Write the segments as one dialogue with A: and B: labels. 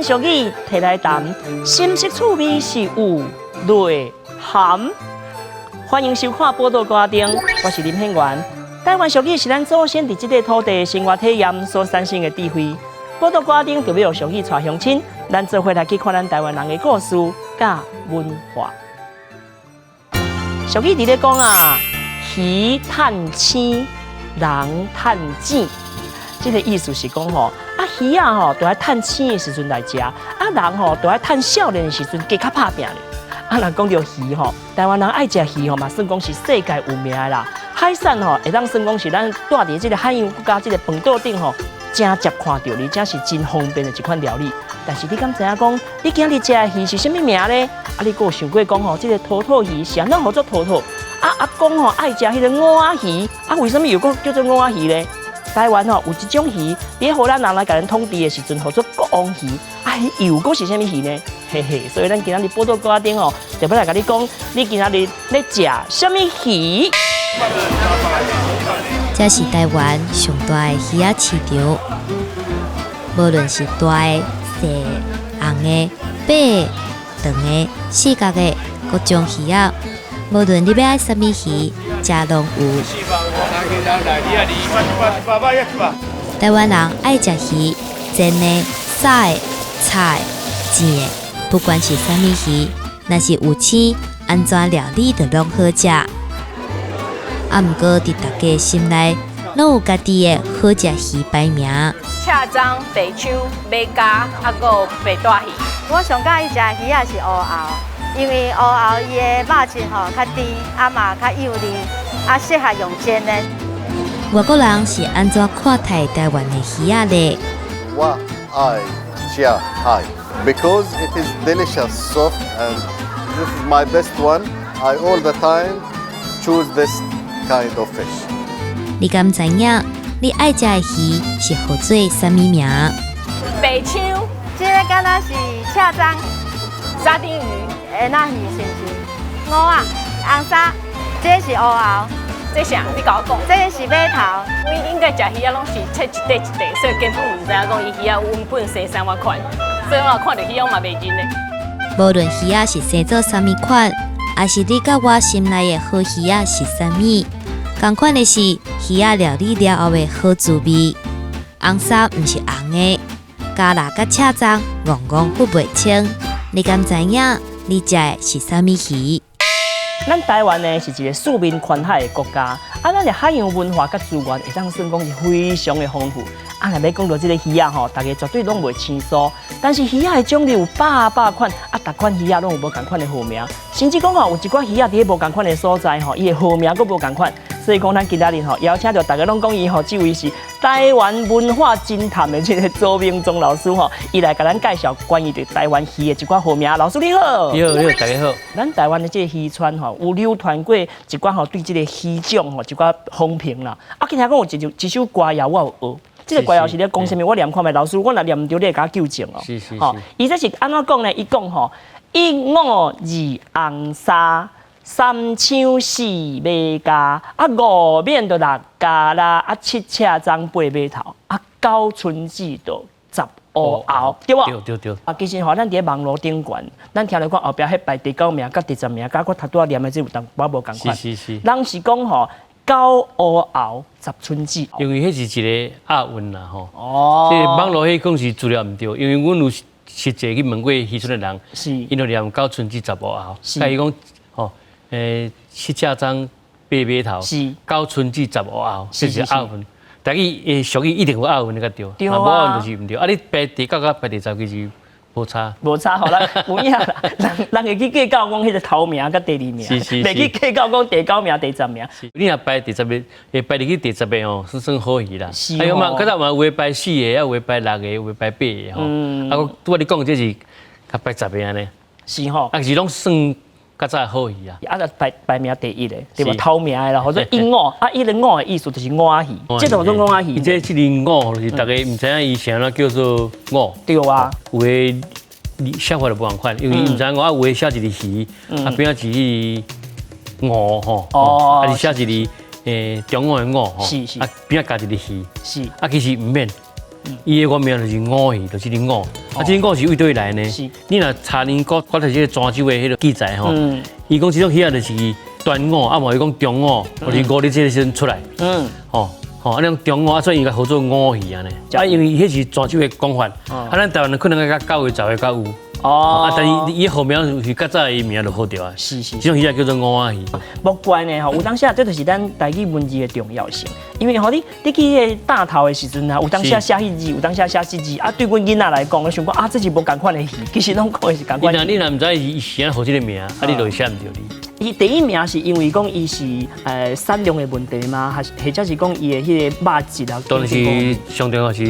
A: 灣俗語提來談，新式趣味是有內涵。歡迎收看《寶島歌燈》，我是林顯元。台灣俗語是咱祖先佇這塊土地的生活體驗所產生的智慧。寶島歌燈就欲用俗語帶鄉親，咱做伙來去看咱台灣人的故事佮文化。俗語佇咧講啊，魚趁鮮，人趁錢。這個意思是講吼，啊魚仔吼，都愛趁鮮的時陣來食，啊人吼都愛趁少年的時陣加較拍拚咧。啊，若講著魚吼，台灣人愛食魚吼嘛，算講是世界有名的啦。海產吼，會當算講是咱蹛佇這個海洋國家這個本島頂吼，誠捷看著，而且是真方便的一款料理。但是你敢知影講，你今日食的魚是啥物名咧？啊，你閣有想過講吼，這個土托魚是按怎號做土托？啊，阿公吼愛食彼個五仔魚，啊，為啥物又閣叫做五仔魚咧？台灣吼有一種魚，佇荷蘭人來共咱統治的時陣，號做國王魚，啊，又閣是啥物魚呢？嘿嘿，所以咱今仔日寶島歌頂吼，就欲來共你講，你今仔日咧食啥物魚？
B: 這是台灣上大的魚仔市場，無論是大的、細的、紅的、白的、長的、四角的各種魚仔，無論你欲愛啥物魚，遮攏有。台灣人愛食魚，煎的、炒的、炒的、煎的，不管是啥物魚，若是有鮮，按怎料理都攏好食。啊，毋過佇大家心內，攏有家己的好食魚排名。
C: 赤鬃、白鶖、馬鮫，啊，閣有白帶魚。
D: 我上佮意食魚仔是烏鰲，因為烏鰲伊的肉質吼較甜，啊嘛較幼膩，啊適合用煎的。
B: 外國人是按怎看待台灣的魚仔咧？
E: 我愛食蟹 because it is delicious, soft, and this is my best one. I all the time choose this kind of fish.
B: 你敢知影？你愛食的魚是號做啥物名？
C: 白鶖、
D: 這个敢若是赤鬃、
C: 沙丁魚、
D: 蜆仔魚是毋是？五仔、紅鯊，這是烏鰲。
C: 這啥？你共我講。
D: 這是馬頭。
C: 我應該食魚仔攏是切一塊一塊，所以根本毋知影講伊魚仔原本生啥物款，所以我看著魚仔我嘛袂認咧。
B: 無論魚仔是生做啥物款，抑是你佮我心內的好魚仔是啥物，仝款的是魚仔料理了後的好滋味。紅衫毋是紅的，加辣佮赤鬃戇戇分袂清。你敢知影？你食的是啥物魚？
A: 咱台灣呢是一個四面環海的國家，啊，咱的海洋文化佮資源會當算講是非常的豐富。啊，若欲講著這個魚仔吼，大家絕對攏袂生疏。但是魚仔的種類有百百款，啊，逐款魚仔攏有無仝款的號名，甚至講吼，有一寡魚仔佇咧無仝款的所在吼，伊的號名閣無仝款。所以講，咱今仔日吼邀請著大家攏講伊吼，這位是台灣文化偵探的這個周明忠老師吼，伊來共咱介紹關於著台灣魚的一寡號名。老師你好。
F: 你好，你好，大家好。
A: 咱台灣的這個漁村吼，有流傳過一寡吼對這個魚種吼一寡風評啦。啊，今聽講有一首歌謠，我有學。這個歌謠是咧講啥物？我念看覓，老師，我若念毋對，你會共我糾正哦。
F: 是是是。
A: 伊這是按怎講呢？伊講吼，一五二紅鯊。三鶖四馬鮫，啊五免就六加啦，啊七赤鬃八馬頭，啊九春子就十烏鰲，對無？
F: 對對對。
A: 啊，其實吼，咱佇咧網路頂懸，咱聽來講後壁彼排第九名佮第十名，佮我頭拄仔念的這有淡薄無仝款。
F: 是是是。
A: 人是講吼，九烏鰲十春子。
F: 因為彼是一個押韻啦吼。哦。這個網路彼講是資料毋對，因為阮有實際去問過漁村的人，𪜶就念九春子十烏鰲，啊伊講吼。七赤鬃八馬頭，九春子十烏鰲，這是押韻。但伊俗語一定有押韻的才對，無押韻就是毋對。啊，你排第九佮排第十其實無差。
A: 無差吼，咱有影啦。人人會去計較講彼個頭名佮第二名，袂去計較講第九名、第十名。
F: 你若排第十個，會排入去第十個吼，算算好魚啦。
A: 是。
F: 哎嘛，較早嘛有的排四個，抑有的排六個，有的排八個吼。啊，我拄仔你講這是較排十個按呢。
A: 是吼。
F: 啊，是攏算較早好魚啊，
A: 啊，就排排名第一的，對無？頭名的啦，號做鸚鵡，啊，伊个鵡的意思就是五仔魚，這個叫做五仔魚。
F: 這個鵡就是大家毋知影伊啥物叫做鵡。
A: 對啊。
F: 有的寫法就無仝款，因為毋知影講啊，有的寫一个魚，啊邊仔是彼個鵡吼，啊是寫一个中午的午吼，啊邊仔加一个魚，啊其實毋免，伊的原名就是午魚，就是個鵡。啊，這種講是為佗位來呢？你若查年古古這個泉州的彼個記載吼，伊講這種魚仔就是端午啊，無伊講中午，或是五日這個時陣出來。吼吼，啊，種中午啊，所以伊共號做午魚按呢。啊，因為彼是泉州的講法，啊，咱台灣可能較9月10月才有。哦，啊，但是伊號名是較早伊名就號著啊。這種魚仔叫做午仔魚。
A: 無怪呢吼，有當時啊，這就是咱台語文字的重要性。因為吼，你去彼個呾頭的時陣啊，有當時寫彼字，有當時寫這字啊，對阮囡仔來講，我想講啊，這是無仝款的魚，其實攏講的是仝款。
F: 你若毋知伊是按怎號這個名，啊，你就會寫毋著字。
A: 伊第一名是因為講伊是產量的問題嗎？還是或者是講伊的彼個肉質啊？
F: 當然是上重要是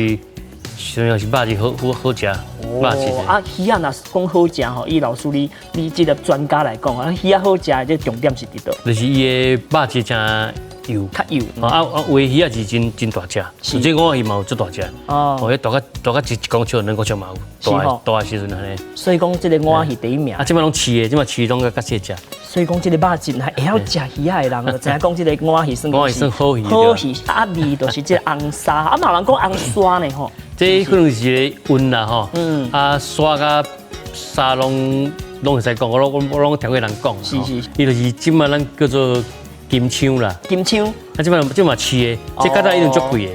F: 上重要是肉質好好好食，肉質。
A: 啊，魚仔若是講好食吼，以老師你這個專家來講啊，魚仔好食的這重點是佇佗？
F: 就是伊的肉質誠幼，
A: 較幼。
F: 啊啊，有的魚仔是真真大隻，這午仔魚嘛有足大隻。哦，彼大甲大甲1公尺、2公尺嘛有，大大的時陣按呢。
A: 所以講這個午仔魚第一名。
F: 啊，這擺攏飼的，這擺飼攏較較細隻。
A: 所以講這個肉質會曉食魚仔的人，就知影講這個午仔魚算
F: 午仔魚算好魚。
A: 好魚啊，二就是這個紅鯊，啊嘛有人講紅沙呢吼。
F: 這可能是一個韻啦吼。啊，沙佮鯊攏攏會使講，我攏聽過人講。伊就是這擺咱叫做金鯧啦。
A: 金鯧。
F: 啊，這擺這嘛飼的，這較早一定足貴的。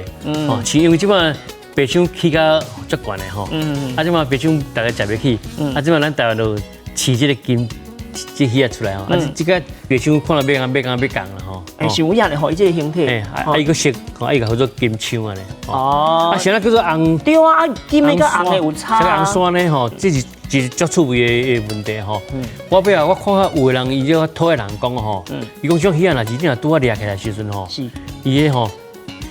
F: 哦，飼因為這擺白鯧起較足懸的吼。啊，這擺白鯧大家食袂起。啊，這擺咱台灣就飼這個金。這魚仔出來吼，啊，這個白鯧看了欲共欲共欲仝啦吼。
A: 欸，是有影的吼，伊這個形體。
F: 欸，啊，伊閣色，啊，伊個號做金鯧按呢。哦。啊，啥物叫做紅？
A: 對啊，啊，金的佮紅的有差。
F: 這個紅沙呢吼，這是一足趣味的問題吼。我尾仔我看下有的人伊這討厭人講吼，伊講這種魚仔若是你若拄仔掠起來時陣吼，伊个吼，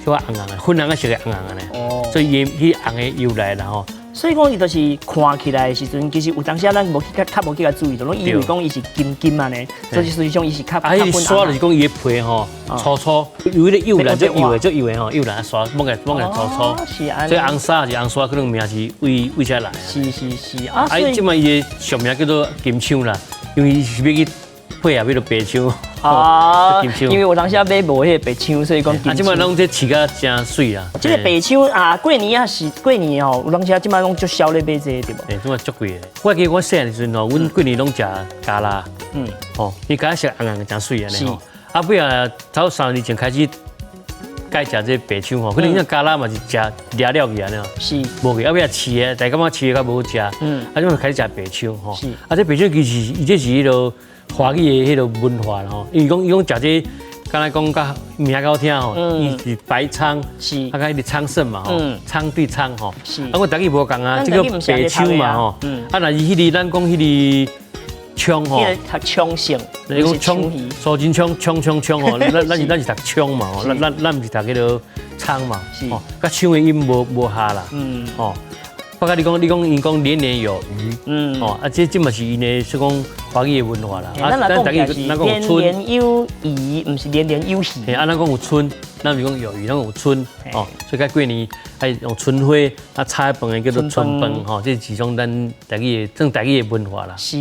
F: 小可紅紅的，粉紅仔色的紅紅的呢。哦。所以伊彼紅的由來啦吼。
A: 所以講伊就是看起來的時陣，其實有當時啊，咱無去較較無去共注意著，攏以為講伊是金金按呢，所以實際上伊是較
F: 較粉紅。啊，彼沙就是講伊的皮吼粗粗，有彼個幼來足幼的，足幼的吼，幼來沙摸起來摸起來粗粗。
A: 是按呢。
F: 所以紅沙是紅沙，可能名是為為這來。
A: 是是是啊，
F: 所以這擺伊的俗名叫做金鯧啦，因為伊是欲去配合彼個白鯧。
A: 哦，因為有當時買無彼個白鯧，所以講金鯧。
F: 啊，這擺攏這飼甲誠媠啦。
A: 這個白鯧啊，過年啊是過年吼，有當時這擺攏足痟咧買這個對無？
F: 欸，這擺足貴的。我記得我細漢時陣吼，阮過年攏食咖啦。吼，伊咖色紅紅誠媠按呢吼。啊，尾仔頭3年前開始改食這白鯧吼，可能那咖啦嘛是食掠了去按呢。無去，啊尾仔飼的，但感覺飼的較無好食。啊，這擺開始食白鯧吼。啊，這白鯧其實伊這是彼個華語的彼個文化啦吼，因為講伊講食這，敢若講較名較好聽吼，伊是白鯧，啊，佮彼個昌盛嘛吼，鯧對鯧吼。啊，我台語無仝啊，這個白鯧嘛吼，啊，若是彼個咱講彼個鯧吼，
A: 讀昌盛，
F: 你講鯧，蘇貞昌，鏘鏘鏘吼，咱是讀鏘嘛吼，咱毋是讀彼個倉嘛，吼，佮鏘的音無無合啦，吼。我佮你講，你講𪜶講年年有餘，哦，啊，這嘛是𪜶的說講華語的文化啦。
A: 啊，咱若講是年年有餘，毋是年年有魚。
F: 嘿，啊，咱講有春，咱毋是講有餘，咱講有春，哦，所以佮過年愛用春花啊，炒飯的叫做春飯，吼，這是一種咱台語的，算台語的文化啦。
A: 是，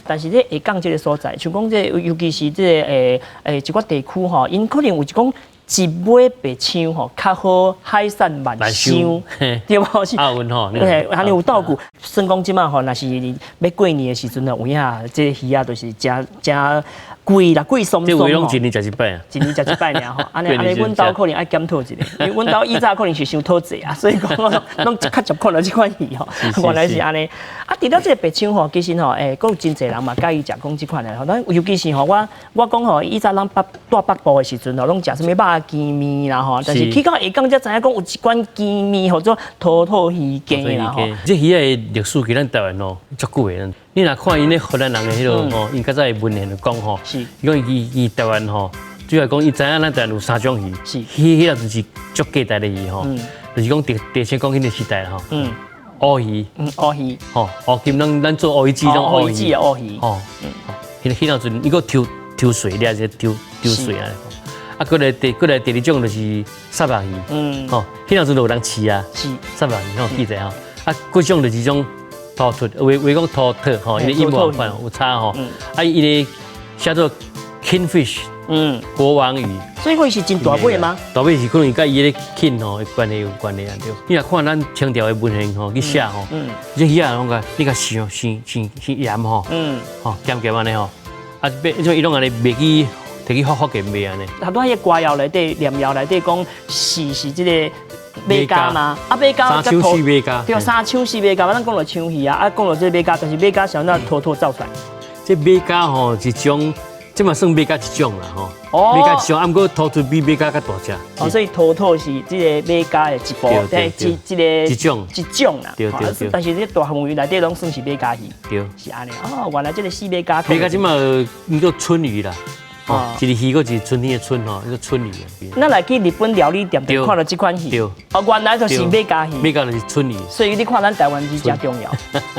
A: 但是這下港這個所在，像講這個，尤其是這個一寡地區吼，𪜶可能有一講。一尾白鯧吼，較好海產萬箱，對無？
F: 押韻吼，
A: 對，按呢有道具。算講這擺吼，若是欲過年的時陣有影，這個魚仔就是誠誠貴啦，貴鬆鬆。
F: 這話攏一年食一擺啊？
A: 一年食一擺爾吼。按呢按呢，阮兜可能愛檢討一下，因為阮兜以早可能是傷討濟啊，所以講攏較習慣了這款魚吼。原來是按呢。啊，除了這個白鯧吼，其實吼，欸，閣有真濟人嘛佮意食講這款的吼。咱尤其是吼，我講吼，以早咱北蹛北部的時陣吼，攏食啥物肉羹麵啦吼，但是去到下港才知影講有一款羹麵號做土土魚羹啦吼。
F: 這魚仔的歷史其實咱台灣哦足久的。你若看𪜶咧荷蘭人的彼個吼，𪜶較早的文獻就講吼，伊講伊台灣吼，主要講伊知影咱台灣有三種魚，彼彼陣是足價值的魚吼，就是講佇佇先講彼個時代吼，烏魚，
A: 烏魚，
F: 吼烏金咱咱做烏魚子攏烏魚，
A: 烏魚，
F: 吼，彼彼陣伊閣抽抽水掠者抽抽水啊。啊，閣來第二種就是虱目魚，吼，彼陣就有人飼啊，虱目魚吼記者吼，啊，閣種就是種土兔，話話講土兔吼，伊個音無仝款有差吼，啊，伊個寫做 kingfish，國王魚。
A: 所以講伊是真大尾嗎？
F: 大尾是可能佮伊咧鉗吼，關係有關係啊對。你若看咱清朝的文獻吼去寫吼，這魚仔攏共你共傷傷傷傷鹽吼，吼鹹鹹按呢吼，啊，變做伊攏按呢袂去提去福福建賣按呢。
A: 頭拄仔彼個歌謠內底、念謠內底講是是這個馬家嗎？啊，馬家
F: 三秋四馬家。
A: 對，三秋四馬家，咱講到鯧魚啊，啊，講到這個馬家，但是馬家是按怎塗塗走出來？
F: 這馬家吼一種。這嘛算馬甲一種啦吼，馬甲一種，啊，毋過塗塗比馬甲較大隻。
A: 哦，所以塗塗是這個馬甲的一部，這這個
F: 一種
A: 一種啦。
F: 對對對。
A: 但是這大範圍內底攏算是馬家魚。
F: 對。
A: 是按呢。哦，原來這個四馬家。
F: 馬甲這嘛叫鰆魚啦。哦，一個魚，閣一個春天的春吼，叫鰆魚。
A: 咱來去日本料理店，就看到這款魚。
F: 對。
A: 哦，原來就是馬家魚。
F: 馬家就是鰆魚。
A: 所以你看咱台灣字誠重要。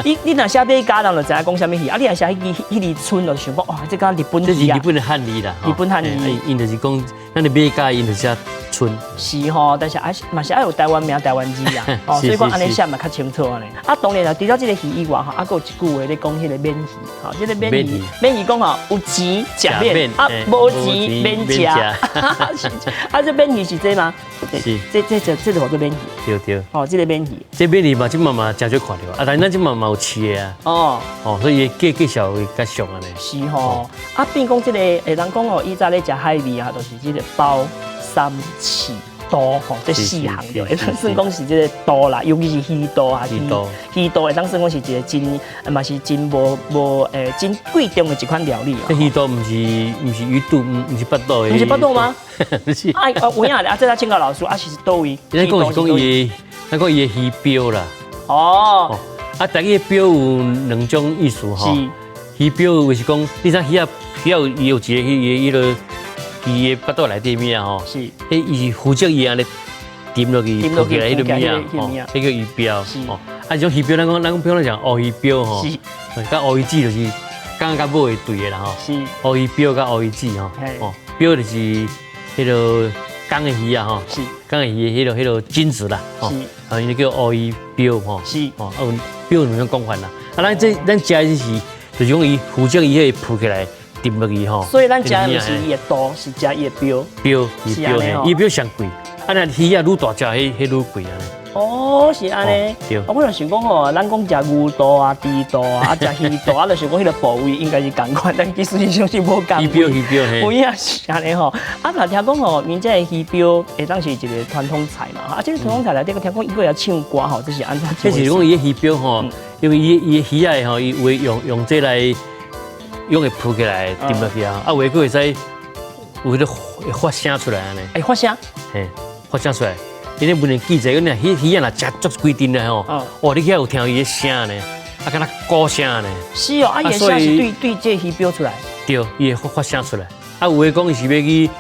A: 你若寫馬家，人就知影講啥物魚。啊，你若寫彼个彼个鰆，就想講哇，這敢日本魚啊。
F: 這是日本的漢字啦。
A: 日本漢字。
F: 𪜶就是講，咱的馬家，𪜶就寫鰆。
A: 是吼，但是還是嘛是愛有台灣名、台灣字啊。哦，所以講按呢寫嘛較清楚按呢。啊，當然啦，除了這個魚以外吼，啊，閣有一句話咧講彼個免魚，吼，這個免魚，免魚講吼有錢食免，啊，無錢免食。啊，這免魚是這嗎？
F: 是。
A: 這這叫做免魚。
F: 對對。
A: 哦，這個免魚。
F: 這免魚嘛，這嘛嘛誠少看著，啊，但咱這嘛嘛有飼的啊。
A: 哦。
F: 哦，所以價價會較俗按呢。
A: 是吼，啊，變講這個，人講哦，以前咧食海味啊，就是這個鮑、參、翅、肚吼，這四項對，會當算講是這個肚啦，尤其是魚肚啊，魚肚會當算講是一個真，嘛是真無無真貴重的一款料理。
F: 這魚肚毋是毋是魚肚，毋是腹肚的。
A: 毋是腹肚嗎？
F: 不是。
A: 啊，有影咧，啊，這咱請教老師，啊是佗位？
F: 咱講是講伊的，咱講伊的魚鰾啦。
A: 哦。
F: 啊，台語的鰾有兩種意思吼。
A: 是。
F: 魚鰾就是講，你知魚仔魚仔有伊有一個彼個彼個。伊的腹肚內底物仔吼，
A: 是，
F: 彼伊是負責伊按呢沉落去，浮起來彼个物仔吼，彼叫魚鰾，吼。啊，這種魚鰾，咱講，比如講烏魚鰾吼，
A: 是，
F: 佮烏魚子就是敢佮尾會對的啦吼，
A: 是，
F: 烏魚鰾佮烏魚子吼，哦，鰾就是彼个公的魚仔吼，
A: 是，
F: 公的魚彼个彼个精子啦，
A: 是，
F: 啊，伊叫烏魚鰾吼，
A: 是，
F: 哦，啊有鰾有兩種講法啦，啊，咱這咱食的是，就是講伊負責伊彼个浮起來。沉落去吼，
A: 所以咱食的毋是伊的肚，是食伊的鰾。
F: 鰾，魚鰾，伊鰾上貴。啊，若魚仔愈大隻，彼彼愈貴按呢。
A: 哦，是按呢。
F: 對。
A: 我就想講吼，咱講食牛肚啊、豬肚啊，啊食魚肚啊，就想講彼个部位應該是仝款，但其實上是無仝。
F: 魚鰾，魚鰾嘿。
A: 有影是按呢吼。啊，若聽講吼，𪜶這個魚鰾會當是一個傳統菜嘛。啊，這個傳統菜內底，閣聽講伊閣會唱歌吼，這是按怎？
F: 這是講伊的魚鰾吼，因為伊伊的魚仔吼，伊會用這來。用會浮起來，沉落去啊！啊，有的閣會使有彼个會發聲出來按呢。
A: 會發聲？
F: 嘿，發聲出來。伊咧文獻記載，講彼魚仔若食足幾陣咧吼，哇！你遐有聽伊的聲呢？啊，敢若鼓聲呢？
A: 是哦，啊，伊的聲是對對這魚鰾出來。
F: 對，伊會發聲出來。啊，有的講伊是欲去，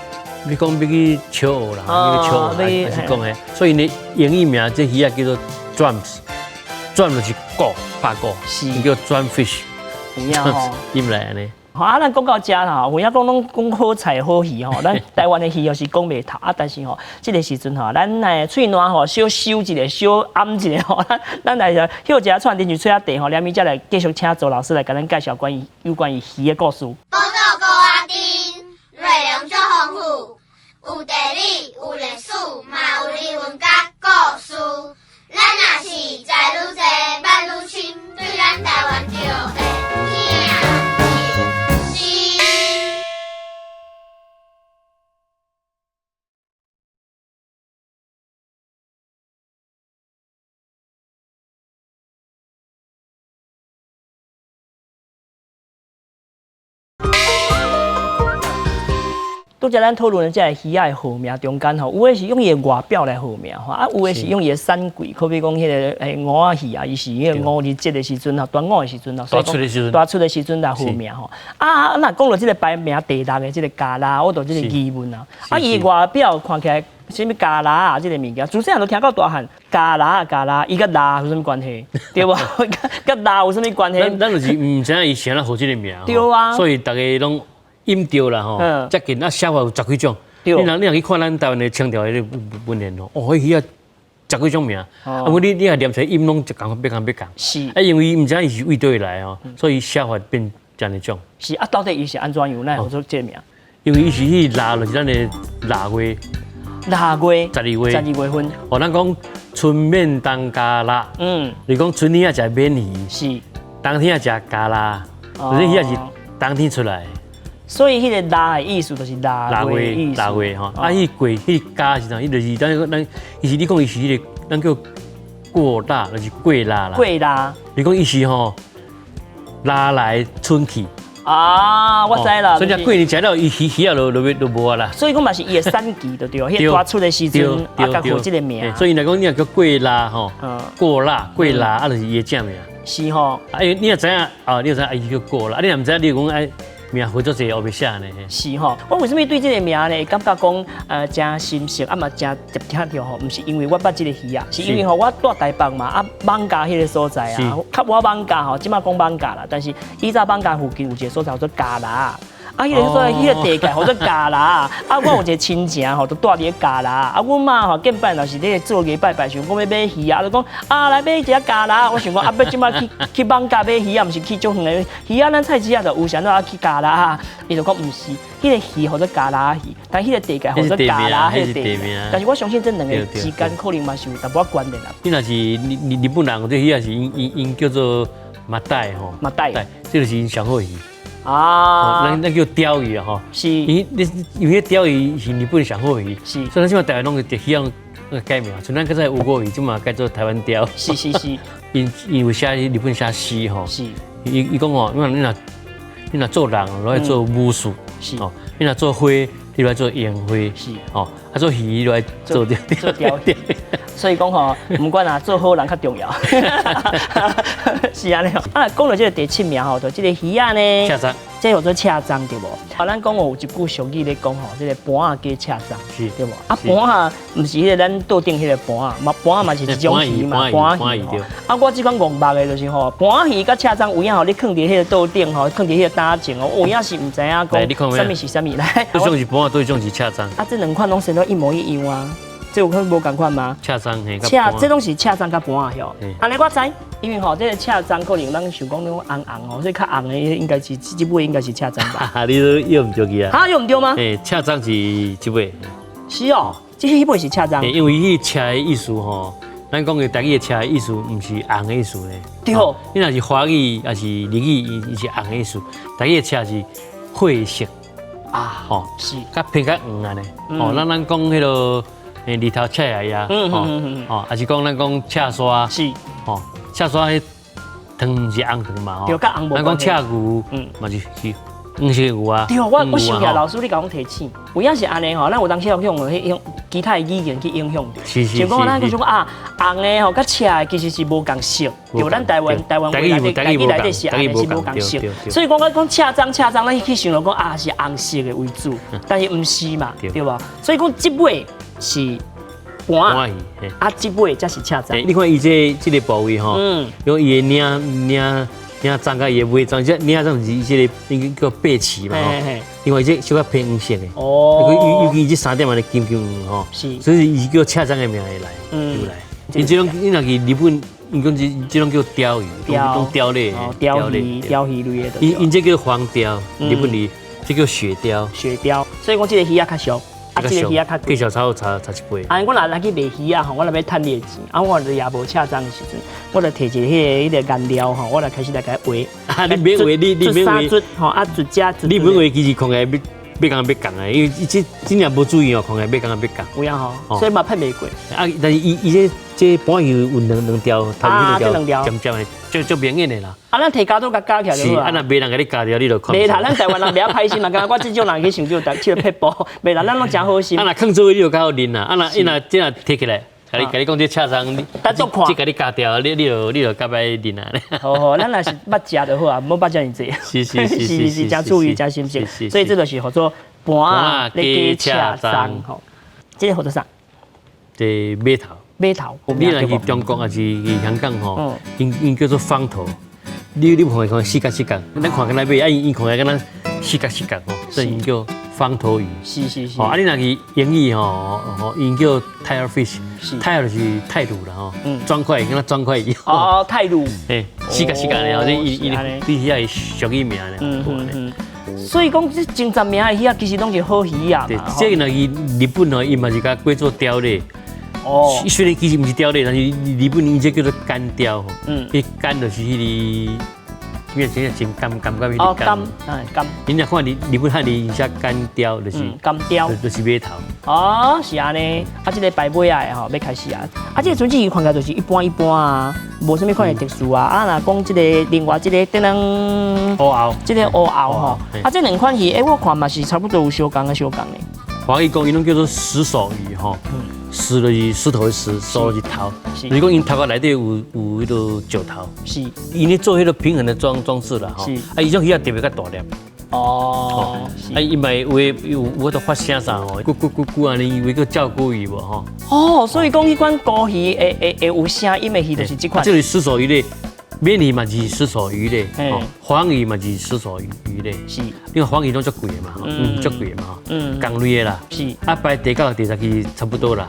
F: 欲講欲去笑學啦，欲去笑學，還是講彼，所以呢，英語名這魚仔叫做 drums，drum 就是鼓，拍鼓，
A: 是
F: 叫 drum fish。
A: 有影吼，
F: 伊毋來按呢。
A: 好啊，咱講到遮啦，有影講攏講好菜好魚吼，咱台灣的魚又是講袂透啊。但是吼，這個時陣吼，咱來喙瀾吼，小收一下，小掩一下吼，咱來歇一下喘，啉一喙仔茶吼，連咪才來繼續請周老師來共咱介紹關於有關於魚的故事。
G: 寶島孤仔甜，內容足豐富，有地理，有歷史，嘛有人文佮故事。咱若是知愈濟，捌愈深，對咱台灣就會疼心。
A: 拄才咱討論的這個魚仔的號名中間吼，有的是用伊的外表來號名吼，啊有的是用伊的產季，好比講彼个吳仔魚啊，伊是彼个五日節的時陣吼，端午的時陣吼，
F: 大出的時陣，
A: 大出的時陣來號名吼。啊，若講到這個排名第六的這個咖啦，我就這個疑問啊，啊伊外表看起來啥物咖啦啊，這個物件，自細漢就聽到大漢咖啦啊咖啦，伊佮蜊有啥物關係？對無？佮蜊有啥物關係？
F: 咱就是毋知影伊啥人號這個名，
A: 對啊，
F: 所以逐家攏。音調啦吼，遮近啊寫法有十幾種。你若去看咱台灣的清朝彼个文獻吼，哦，彼魚仔十幾種名，啊，毋過你若念出來音攏一仝欲仝欲仝。
A: 是。
F: 啊，因為伊毋知伊是為佗位來吼，所以寫法變遮爾種。
A: 是啊，到底伊是按怎樣來號做這個名？
F: 因為伊是彼臘就是咱的臘月。
A: 臘月。
F: 12月。
A: 12月份。
F: 哦，咱講春免冬加臘。你講春天仔食鰻魚。冬天仔食加臘，就是彼仔是冬天出來。
A: 所以彼个臘的意思就是臘月的意思。
F: 臘月吼，啊，彼過彼加是啥？伊就是咱咱，伊是你講伊是彼个，咱叫過臘，就是過臘啦。
A: 過臘。
F: 你講伊是吼，臘來春去。
A: 啊，我知啦。
F: 所以過年食了，伊魚魚仔就無啊啦。
A: 所以講嘛是伊的產季就對，彼大出的時陣啊，共號這个名。
F: 所以來講，你若叫過臘吼，過臘過臘啊，就是伊的正名。
A: 是吼。
F: 啊，你若知影啊，你若知影伊叫過臘，啊，你若毋知影，你講哎。名號做濟，黑白寫呢。
A: 是吼，我為啥物對這个名呢？會感覺講誠心熟，啊嘛誠捷聽著吼，毋是因為我捌這个魚啊，是因為吼我住台北嘛，啊艋舺彼个所在啊，較我艋舺吼，這馬講艋舺啦，但是以早艋舺附近有一个所在叫做加拿。啊，彼个所在，彼个地界號做加拿。啊，我有一个親情吼，就住佇咧加拿。啊，阮媽吼，見擺若是咧做禮拜拜，想講欲買魚啊，就講啊來買一隻加拿。我想講啊，欲這馬去去艋舺買魚啊，毋是去足遠的魚仔，咱菜市仔就有啥物啊去加拿。伊就講毋是，彼個魚號做加拿魚，但彼個地界號做加拿，彼個地名。但是我相信這兩个之間可能嘛是有淡薄仔關聯啦。
F: 你若是日本人，這魚仔是𪜶𪜶𪜶叫做マダイ吼，
A: マダイ，
F: 這就是𪜶上好魚。啊，咱咱叫鯛魚啊吼，伊你因為鯛魚是日本上好魚，所以咱這馬台灣攏是希望改名，像咱較早吳郭魚，這馬改做台灣鯛。𪜶𪜶有寫日本寫詩吼，伊伊講吼，你若做人，攏愛做武士，哦，你若做花，你來做櫻花，哦，啊做魚，你來做
A: 做鯛魚。所以講吼，毋管啊，做好人較重要。是按呢。啊，講到這个第七名吼，就這个魚仔呢，
F: 赤鬃，
A: 這叫做赤鬃對無？啊，咱講有一句俗語咧講吼，這个盤仔加赤鬃，對無？啊，盤仔毋是彼个咱桌頂彼个盤仔，嘛盤仔嘛是一種魚嘛，盤魚吼。啊，我這款戇目的就是吼，盤魚佮赤鬃有影吼，你囥佇彼个桌頂吼，囥佇彼个搭前哦，有影是毋知影講啥物是啥物來。
F: 這種是盤仔，這種是赤鬃。
A: 啊，這兩款攏生得一模一樣啊。這有可能無仝款嗎？
F: 赤鬃嘿，
A: 赤這攏是赤鬃佮盤仔吼。按呢我知，因為吼這个赤鬃可能咱想講那種紅紅吼，所以較紅的應該是這尾應該是赤鬃吧？
F: 你都用毋著去啊？
A: 哈，用毋著嗎？
F: 欸，赤鬃是這尾。
A: 是哦，這彼尾是赤鬃。
F: 因為彼赤的意思吼，咱講的台語的赤的意思，毋是紅的意思呢。
A: 對哦。
F: 你若是華語，抑是日語，伊是紅的意思。台語的赤是血色
A: 啊，
F: 吼，較偏較黃按呢。哦，咱咱講彼个。日頭赤來呀，吼，吼，抑是講咱講赤沙，吼，赤沙彼糖是紅糖嘛，吼，
A: 對，佮紅無
F: 咱講赤牛，嘛是是黃色牛啊。
A: 對，我想起來，老師你共我提醒，有影是按呢吼，咱有當時用彼用其他的語言去影響著。就講咱講啊，紅的吼佮赤的其實是無仝色，對，咱台灣台灣話內底台語內底是按呢是無仝色，所以講我講赤鬃赤鬃，咱去想著講啊是紅色的為主，但是毋是嘛，對無？所以講這尾是盤仔，啊，這尾才是赤鬃。
F: 你看伊這這个部位吼，用伊的領領領鬃佮伊的尾鬃，這領鬃是這个應該叫背鰭嘛吼。因為這小可偏黃色的，哦，尤其這三點按呢金金黃吼，所以伊叫赤鬃的名會來，由來。𪜶這種你若去日本，𪜶講這這種叫鯛魚，講鯛類，
A: 鯛魚，鯛魚類的。
F: 𪜶𪜶這叫黃鯛，日本語這叫雪鯛。
A: 雪鯛，所以講這个魚仔較俗。啊，這个魚仔較
F: 貴，價數差差差一倍。
A: 啊，我若來去賣魚仔吼，我若欲趁你的錢，啊，我就也無赤鬃的時陣，我就提一个彼个顏料吼，我來開始來共伊畫。
F: 啊，你免畫，你你免畫，
A: 吼啊，一隻
F: 你免畫，其實看起來欲欲共欲仝的，因為這真正無注意哦，看起來欲共欲仝。
A: 有影吼，所以嘛騙袂過。
F: 啊，但是伊伊這這盤魚有兩兩條，頭兩條，尖尖的，足足明顯的啦。
A: 啊，咱提膠刀共夾起來就好
F: 啊。啊，若袂人共你夾著，你就看。
A: 袂啦，咱台灣人袂曉歹心嘛，感覺我這種人去想這個這個撇步，袂啦，咱攏誠好心。
F: 啊，若囥做伙你就較好認啦。啊，若伊若這若提起來，共你共你講這赤鬃，這共你夾掉，你你就你就較歹認啊。
A: 好好，咱若是捌食就好啊，毋好捌遮爾濟。
F: 是是是
A: 是是，誠注意，誠心思。所以這就是號做盤仔加赤鬃吼。這個號做啥？
F: 這馬頭。
A: 馬頭。
F: 你若去中國抑是去香港吼，𪜶𪜶叫做方頭。你你看看四角四角，咱看敢若馬，啊伊伊看起來敢若四角四角吼，所以𪜶叫方頭魚。哦，啊你若去英語吼，吼𪜶叫 tile fish，tile 就是泰魯啦吼，磚塊敢若磚塊一樣。
A: 哦，泰魯。
F: 嘿，四角四角的，吼，這伊伊伊遐是俗語名咧。
A: 所以講這前十名的魚仔其實攏是好魚仔
F: 對
A: 嘛。，
F: 這個若伊日本吼，伊嘛是共歸做鯛類。雖然其實毋是鯛類，但是日本伊這叫做干鯛吼。彼干就是彼个，咩真正真甘甘甘彼個甘。
A: 哎甘。
F: 你若看日日本漢字伊寫干鯛，就是
A: 干鯛，
F: 就是尾頭。
A: 哦，是按呢。啊，這个排尾仔的吼，欲開始啊。啊，這个春子魚看起來就是一般一般啊，無啥物款的特殊啊。啊，若講這个另外這个等等，
F: 烏鰲，
A: 這个烏鰲吼。啊，這兩款魚，欸，我看嘛是差不多有相仝的相仝的。
F: 華語講伊攏叫做石首魚吼。石就是石頭的石，首就是頭。就是講𪜶頭殼內底有有彼个石頭。𪜶咧做彼个平衡的裝裝置啦吼。啊，伊種魚仔特別較大粒。啊，伊嘛有的有有法度發聲啥吼，咕咕咕咕按呢，有的叫叫咕魚無吼。
A: 哦，所以講彼款孤魚會會會有聲音的魚就是這款。
F: 這個石首魚咧，鰻魚嘛是石首魚咧，黃魚嘛是石首魚魚咧。因為黃魚攏足貴的嘛，足貴的嘛，仝類的啦。啊，排第九、第十其實差不多啦。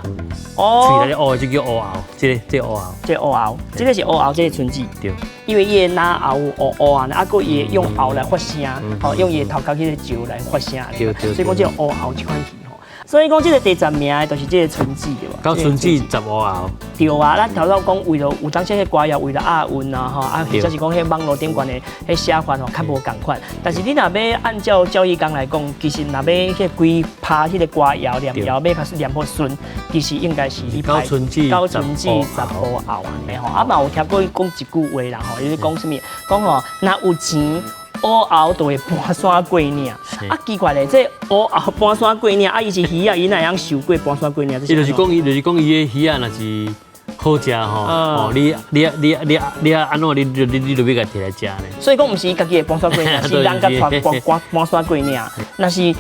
F: 喙內底烏的這叫烏鰲，這个這个烏鰲。
A: 這個烏鰲，這个是烏鰲，這个春子。
F: 對。
A: 因為伊的腦喉有烏烏啊，啊，閣伊會用喉來發聲，吼，用伊的頭殼彼个石來發聲。所以講這个烏鰲這款魚吼。所以講這个第十名的就是這个春子對無？
F: 九春子十烏鰲。
A: 對啊，咱頭先講為了有當時彼歌謠為了押韻啊，吼啊，或者是講彼網路頂懸的彼寫法吼較無仝款。但是你若欲按照趙義剛來講，其實若欲彼規拍彼个歌謠念謠欲較念好順，其實應該是你
F: 九春子
A: 九春子十烏鰲按呢吼。啊嘛有聽過講一句話啦吼，伊講啥物？講吼，若有錢，烏鰲就會搬山過嶺。啊，奇怪咧，這烏鰲搬山過嶺，啊，伊是魚仔，伊哪會曉受過搬山過嶺？
F: 伊就是講，伊就是講，伊的魚仔若是好食吼，哦，你你你你你按怎你你你就欲共提來食呢？
A: 所以講，毋是伊家己會搬山過嶺，是人共帶搬搬搬山過嶺。若是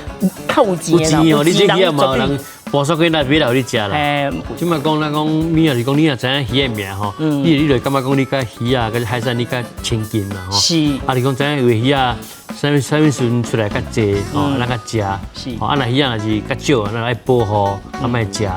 A: 較有錢的，
F: 有錢哦，你這魚仔嘛有人搬山過嶺買來予你食啦。這擺講咱講，你若是講你若知影魚的名吼，你你就感覺講你佮魚仔佮海產你較親近啦吼。啊，你講知影有的魚仔，啥物啥物時陣出來較濟吼，咱較食。吼，啊，若魚仔若是較少，咱愛保護，啊，莫食。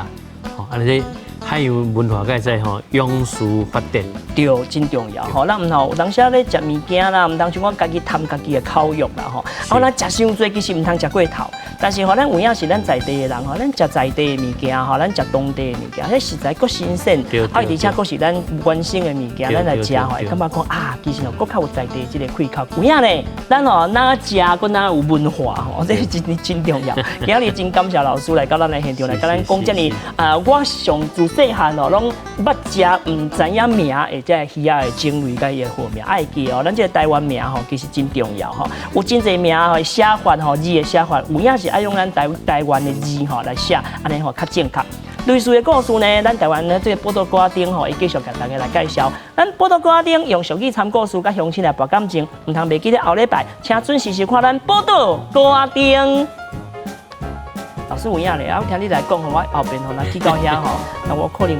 F: 吼，啊，這海洋文化會使吼，永續發展。
A: 對，真重要吼。咱毋通有當時咧食物件啦，毋通像講家己貪家己的口欲啦吼。啊，咱食傷濟其實毋通食過頭。但是吼，咱有影是咱在地的人吼，咱食在地的物件吼，咱食當地的物件，彼食材閣新鮮，啊，而且閣是咱原生的物件，咱來食吼，會感覺講啊，其實吼，閣較有在地這個氣口。有影呢，咱吼哪食閣哪有文化吼，這是真真重要。今日真感謝老師來到咱的現場來共咱講這爾啊，我上自細漢哦，攏捌食毋知影名的這个魚仔的種類佮伊的號名，愛記哦，咱這个台灣名吼，其實真重要吼。有真濟名吼寫法吼，字的寫法，有影是愛用咱台台灣的字吼來寫，按呢吼較正確。類似的故事呢，咱台灣的這个寶島歌仔頂吼，會繼續共大家來介紹。咱寶島歌仔頂用俗語參故事，佮鄉親來博感情，毋通袂記得後禮拜，請準時收看咱寶島歌仔頂。老師有影咧，啊，我聽你來講吼，我後邊吼，若去到遐吼，那我可能。